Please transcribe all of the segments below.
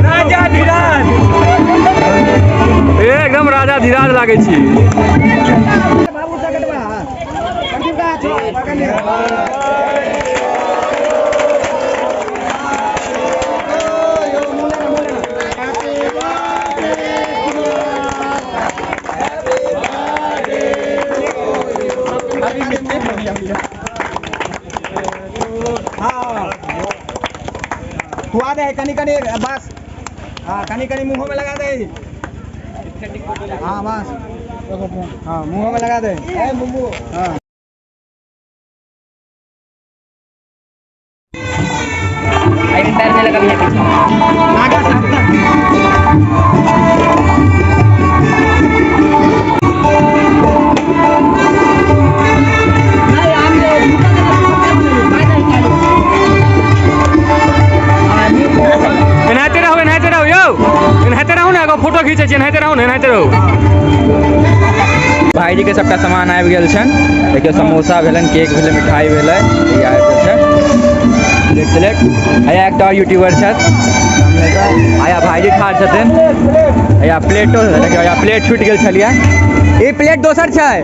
राजा धीराज, एकदम राजा धीराज लागै छी। खुआ दे कनी कनी बस। हाँ, कनी कनी मुँह में लगा दे। हाँ बस, हाँ मुँह में लगा दे। हाँ पैर में लगा भैया पीछे। एनाहिते रहू, एनाहिते रहू यौ, एनाहिते रहू ने, एगो फोटो खींचै छी, एनाहिते रहू ने, एनाहिते रहू। भाईजी के सबटा सामान आबि गेल छनि। देखियौ समोसा भेलनि, केक भेलै, मिठाई भेलै, ई आबि गेल छै प्लेट प्लेट। आया एकटा और यूट्यूबर छथि, आया भाईजी ठाढ़ छथिन। आया प्लेटो देखियौ, आया प्लेट छूटि गेल छलियै, ई प्लेट दोसर छै,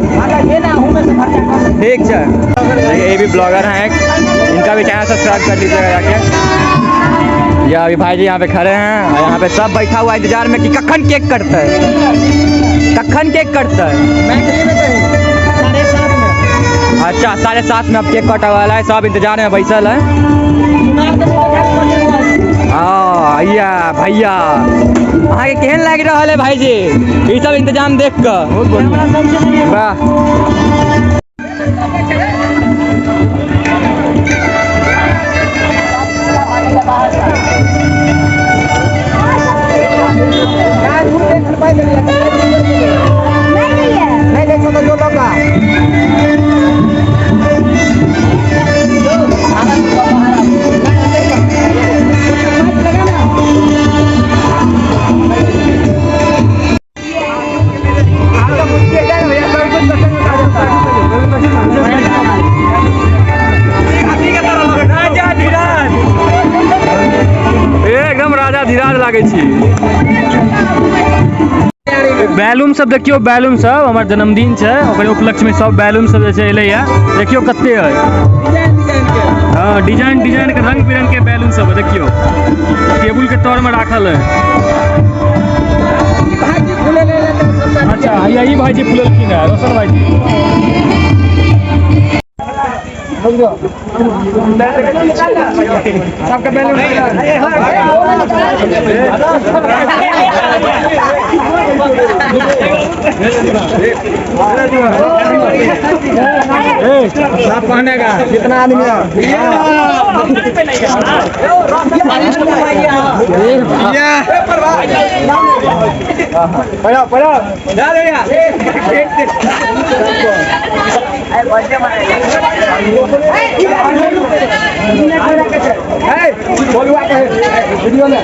ठीक छै। ये भी ब्लॉगर हैं एक, इनका भी चैनल सब्सक्राइब कर लीजिएगा जाके। या अभी भाईजी यहाँ पे खड़े हैं और यहाँ पे सब बैठा हुआ इंतजार में कि कखन केक कटता है, कखन केक कटता है। अच्छा 7:30 में अब केक कटा वाला है, सब इंतजार में बैठल है। हाँ भैया, भैया अहाँके केहन लागि रहल है भाईजी ई सब इंतजाम देख कऽ? वाह। नहीं देखो तो जो लोग राजा धीराज, एकदम राजा धीराज लागै छी। बैलून सब देखियौ, बैलून सब हमर जन्मदिन छै ओकर उपलक्ष्य में सब बैलून सब जे छै एलैया, देखियौ कते है। हाँ डिजाइन डिजाइन के रंग बिरंग के बैलून सब है, देखियौ टेबुल के तर में राखल है। अच्छा यही भाईजी फुलेलखिन है, रोशन भाईजी। सबके बैलून सब पहनेगा जितना आदमी है। पढ़ो पढ़ो वीडियो ले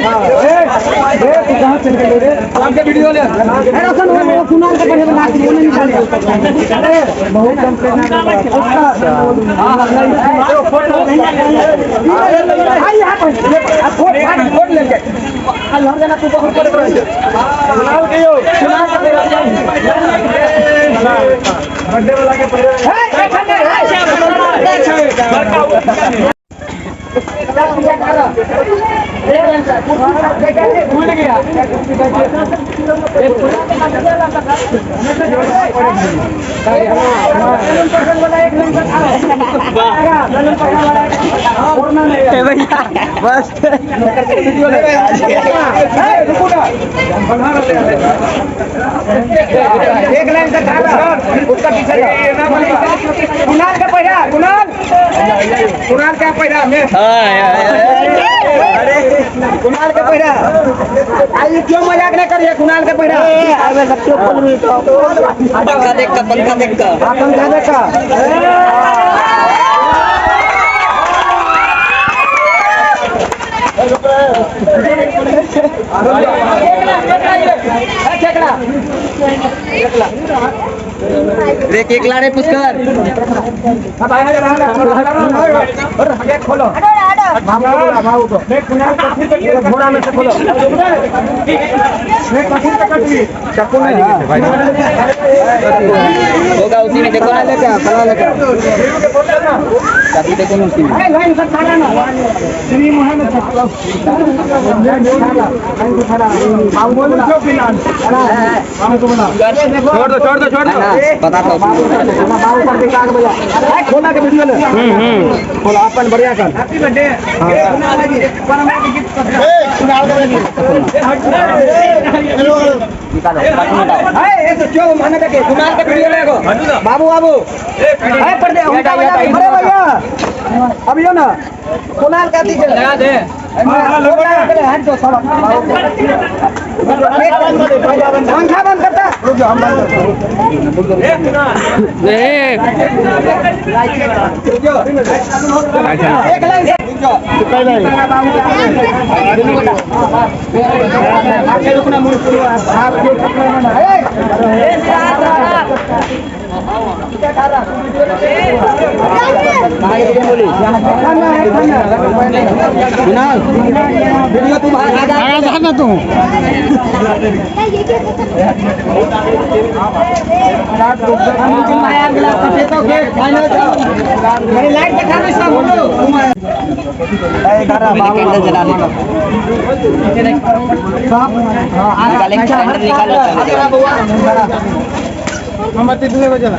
भूल गया। बस एक लाइन से उसका पीछे कुणाल का पहिरा, कुणाल कुणाल का पहिरा में, कुणाल का पहिरा। आइए क्यों मजाक नहीं करिए, कुणाल का पहिरा। पंखा देख कर, पंखा देख कर, पंखा देख कर। रे केक ला रे पुष्कर। खोलो घोड़ा में से खोलो चक्कू नहीं होगा उसी में, देखो ना चाकू, देखो ना उसी में। छोड़ दो छोड़ दो छोड़ दो, पता था खोला के वीडियो ले खोला अपन बढ़िया कर। हैप्पी बर्थडे बाबू बाबू अरे भैया अभी हो ना कुणाल का लगा दे पंखा बंद करता रुक जाओ, हम बंद करते। एक लाइन मोमबत्ती जला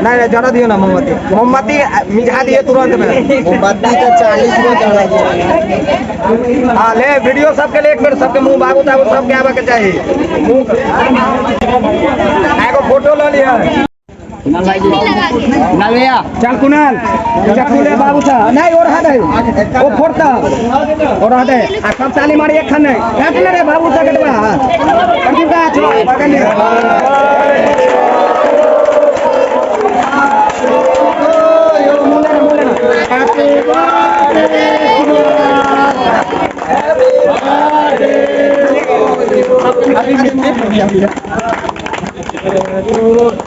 नहीं नहीं जरा दियो ना मोमबत्ती, मोमबत्ती मिझा दिए तुरंत में। मोमबत्ती का 40 गो जरा दिए। हाँ ले वीडियो सबके ले एक मिनट, सबके मुंह बाबू ताबू सबके आवे के चाहिए। मुंह एगो फोटो ल लिया। कुणाल भैया चल कुणाल चक्कू ले बाबू सा नहीं और हाथ है वो फोड़ता और हाथ है आ सब ताली मारी एक खान नहीं काट ले रे बाबू सा कटवा। प्रदीप का चलो पकड़ ले।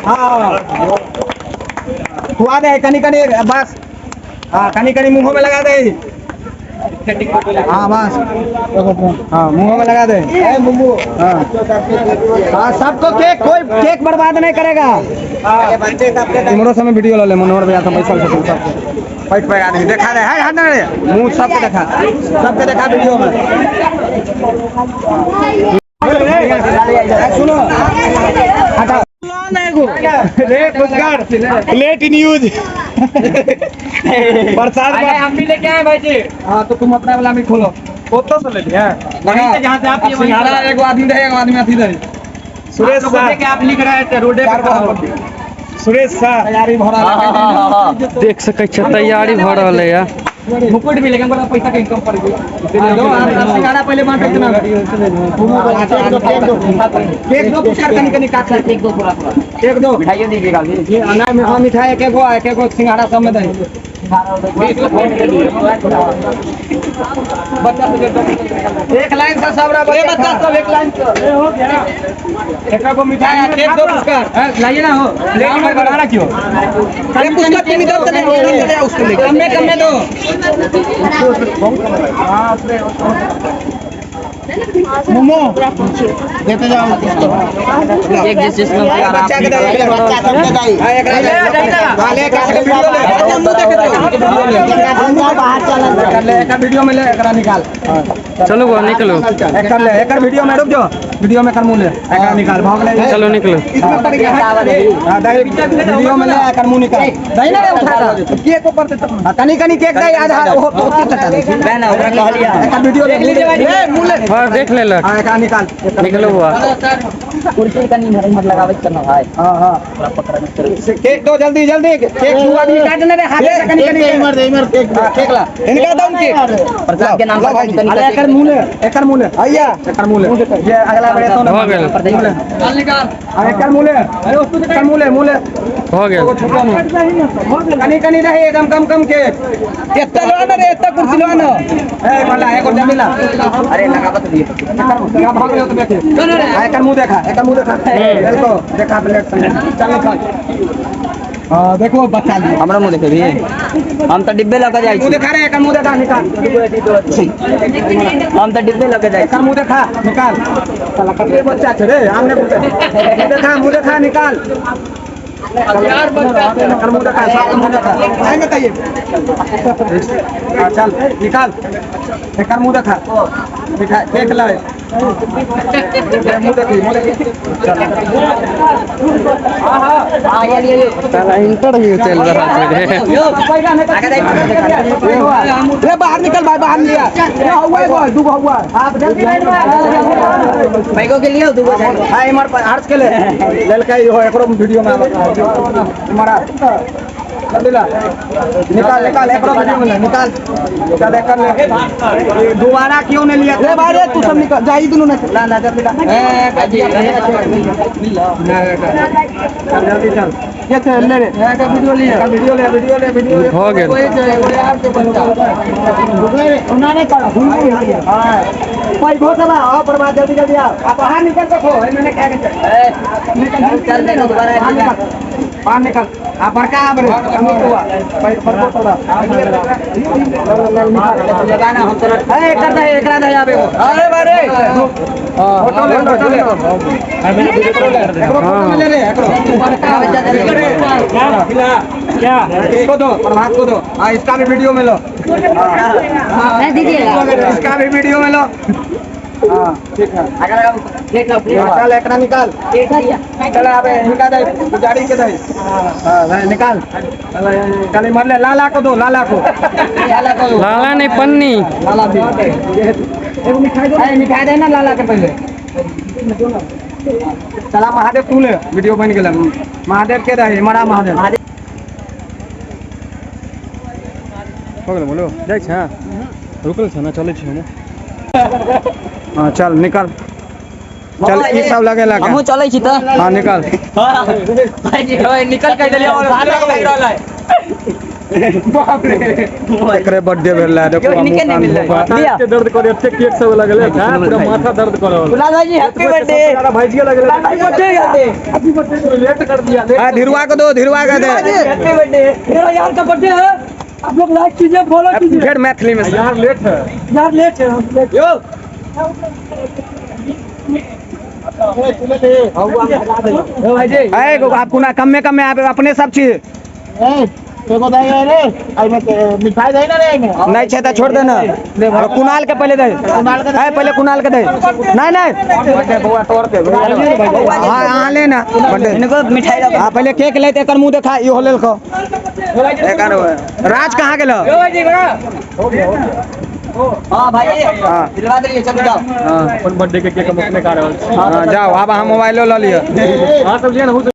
हाँ खुआ दे कनी कनी बस। हाँ कनी कनी मुंह में लगा दे। हाँ बस हाँ मुंह में लगा दे। हाँ हाँ सबको केक, कोई केक बर्बाद नहीं करेगा। इमरो समय वीडियो ले ले मनोहर भैया सब पैसा सबको पैठ पैठ आदमी देखा रहे है हाथ रे मुंह सबके देखा, सबके देखा वीडियो में। सुनो लेट न्यूज बरसात हम भी लेके आए भाई जी। हाँ तो तुम अपना वाला भी खोलो, तो से ले लिया वहीं से जहाँ से आप सिंघाड़ा एगो आदमी रहे एगो आदमी अथी रहे। सुरेश आप के आप लिख रहे थे रोडे पर। सुरेश सर तैयारी भरा देख सकै छै तैयारी भ रहल है। मुकुट भी लेकिन बड़ा पैसा के इनकम पड़ गई। सिंघाड़ा पहले बांटो इतना केक दो पुष्कर कनी कनी काट एक दो पूरा पूरा एक दो मिठाइयों दीजिएगा ये अनाज में। हाँ मिठाई एक एक सिंघाड़ा सब में दही एक लाइन से सब रहा बच्चा सब एक लाइन से हो गया एक को मिठाई एक दो पुष्कर लाइए ना हो लेकिन बना क्यों अरे पुष्कर तुम इधर चले इधर चले उसको लेके कम में कम में दो। मोमो देते जाओ एक जिस जिसमें बच्चा के दे बच्चा सब के दे एक हां ले काट के वीडियो ले मुंह देखे दो बाहर चल कर ले एक वीडियो में ले एकरा निकाल। चलो वो निकलो एक ले एक वीडियो में रुक जाओ, वीडियो में कर मुंह ले एकरा निकाल भाग ले चलो निकलो। हां दे वीडियो में ले एकर मुंह निकाल दही ना रे उठा केक ऊपर से कनी कनी केक दे आधा ओ तो चटा दे ना ओकरा कहलिया एकर वीडियो देख लीजिए ए मुंह ले। हां देख लेलक। हां एकरा निकाल निकलो हुआ कुर्सी कनी इधर उधर लगावे के ना भाई। हां हां केक दो जल्दी जल्दी केक दो आदमी काट ले रे हाथ से कनी कनी इमर दे इमर केक केक ला इनका दम केक प्रसाद के नाम पर कनी कनी अरे एकर मुंह ले एकर मुंह ले भैया एकर मुंह ले ये अगला बार तो हो गेल निकाल निकाल एकर मुंह ले अरे उसको एकर मुंह ले मुंह ले हो गेल कनी कनी रहे एकदम कम कम केक एत्ता लो ना रे एत्ता कुर्सी लो ना ए वाला एगो जमीला अरे लगावत दिए एकर भाग लो तो बैठे एकर मुंह देखा एकर मुंह देखा, देखो देखा प्लेट संगे। चल निकाल। हां देखो बच्चा लिए। हमरा मुंह देखेबी? हम तऽ डिब्बे लऽ के जाइ मुंह छी। देखा रे, एकर मुंह देखा, निकाल। हम तऽ डिब्बे लऽ के जाइ एकर मुंह देखा, निकाल। साला कते बच्चा छै रे, हम नहि बुझै। मुंह देखा, मुंह देखा, निकाल। यार बच्चा एकर मुंह देखा, सबके मुंह देखा। आएंगे कहिए। हां चल निकाल। एकर मुंह देखा। मिठाई केक ले। मुंह देखी, मुंह देखी। चल। साला इंटरव्यू चलि रहल छै रे। रे बाहर निकल भाई, बाहर निकल। रे हुआ है, दूगो हुआ। आप जल्दी लाइन में। पैगो के लिए दूगो। हां इमर पर हर्ष के ले ललका इहो एकरो वीडियो में आवत। इमर आ। जल्दी ला, निकाल निकाल, एकरो वीडियो में ले, निकाल। चल एकर ले। दोबारा क्यों नहीं लिया रे भाई? रे तू सब निकल जा, ई दुनू ना ला ला, जल्दी ला। चल जल्दी चल। ये चल ले रे, वीडियो ले, वीडियो ले, वीडियो ले, वीडियो ले। भऽ गेल। पैघो सब आओ बर्बाद, जल्दी जल्दी आओ। आप बाहर निकल देखो, मैंने क्या निकल चल देखो दोबारा। बाहर निकल, बाहर निकल। आ बड़का आब रे, अमित हुआ बड़को तोरा ए कर दे, एकरा दे आबे। अरे बारे फोटो ले, फोटो ले, एकरो फोटो में ले रे, एकरो क्या इसको दो, प्रभात को दो। हाँ इसका भी वीडियो में लो। हाँ इसका भी वीडियो में लो। हाँ ठीक है। चल एकरा निकाल। चल आबे हिनका दे, पुजारी के दे। हाँ भाई निकाल। चल इमहर ले, लाला को दो, लाला को, लाला नहीं पन्नी। लाला भी एगो मिठाई दो, मिठाई दे ना लाला के पहले। चला महादेव तू ले, वीडियो बन गेल। महादेव के रहे, मरा महादेव। भऽ गेल बोलो, जाइ छै, रुकल छै ना, चलै छी हम। हाँ चल निकल, चल ई सब लगेला के। हमहूँ चलै छी तऽ। हाँ निकल। निकल कहि देलियै और बाप रे, एकरे बर्थडे भेल रहे, देखो। यो, निके नहि मिललै। लिया। एते दर्द करे, एते केक सब लगले छै, पूरा माथा दर्द करे। कुणाल भाईजी हैप्पी बर्थडे। भाईजी लगले। Happy birthday. लेट कर दिया। हाँ धीरुआ को दो, धीरुआ के दे। हैप्पी बर्थडे मेरा यार का बर्थडे है, आप लोग लाइक कीजिए, फॉलो कीजिए। फिर मैथिली में। यार लेट है। यार लेट है, हम लेट। यो ए आप कुना कम में कम में आप अपने सब चीज नहीं छै तऽ छोड़ दे ना। कुणाल के पहले दे, ए पहले कुणाल के दे। नहीं नहीं हाँ हाँ ले ना बर्थडे। इनको मिठाई लगा। हाँ पहले केक लेते, एकर मुंह देखा, इहो लेलको। एकर राज कहाँ गेलो? हां भाई हाँ। दिलवा देलिए, चल जाओ। हाँ अपन बर्थडे के केक हम अपने खा रहल छी। हाँ जाओ, आब अहाँ मोबाइलो लऽ लिअ। अहाँ सब लिअ ने, हमहूँ सब।